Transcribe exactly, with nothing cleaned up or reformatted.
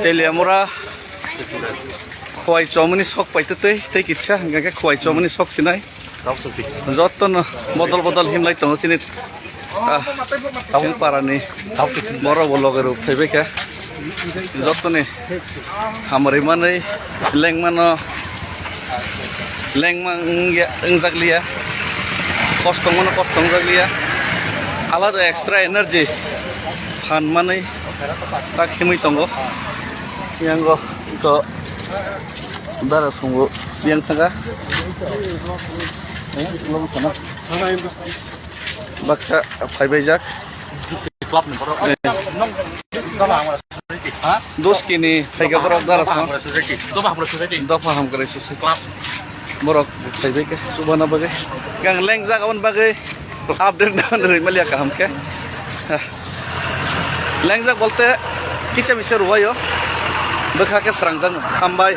Teliamura khwai chomani sok paitwi tei, tei kitsa hwnkha khe khwai chomani sok sinai. Jottono bodol bodol himlai tongo chini, ah, chini parani borok bo loge rok phaibai kha. Jottoni hamari manwi lengmano lengma wngya, wngjakliya, kosto wngmano kosto wngjakliya, alada extra energy phan manwi tak himwi tongo. Yango iko dara sungo yang thaga. Baksa phaibaijak. Club ni borok. Eh. Nong, nong, nong, nong, nong, ha? Dos kini thaiga borok dara phang. Doba hamkrai society. Doba hamkrai society. Club. Borok thaibai khe subana bagwi. Gang lengjak aboni bagwi update dan ri maliya kaham khe. Ha. Lengjak bolte kicha misa ruwayo. Bwkha khe srangjak hambai.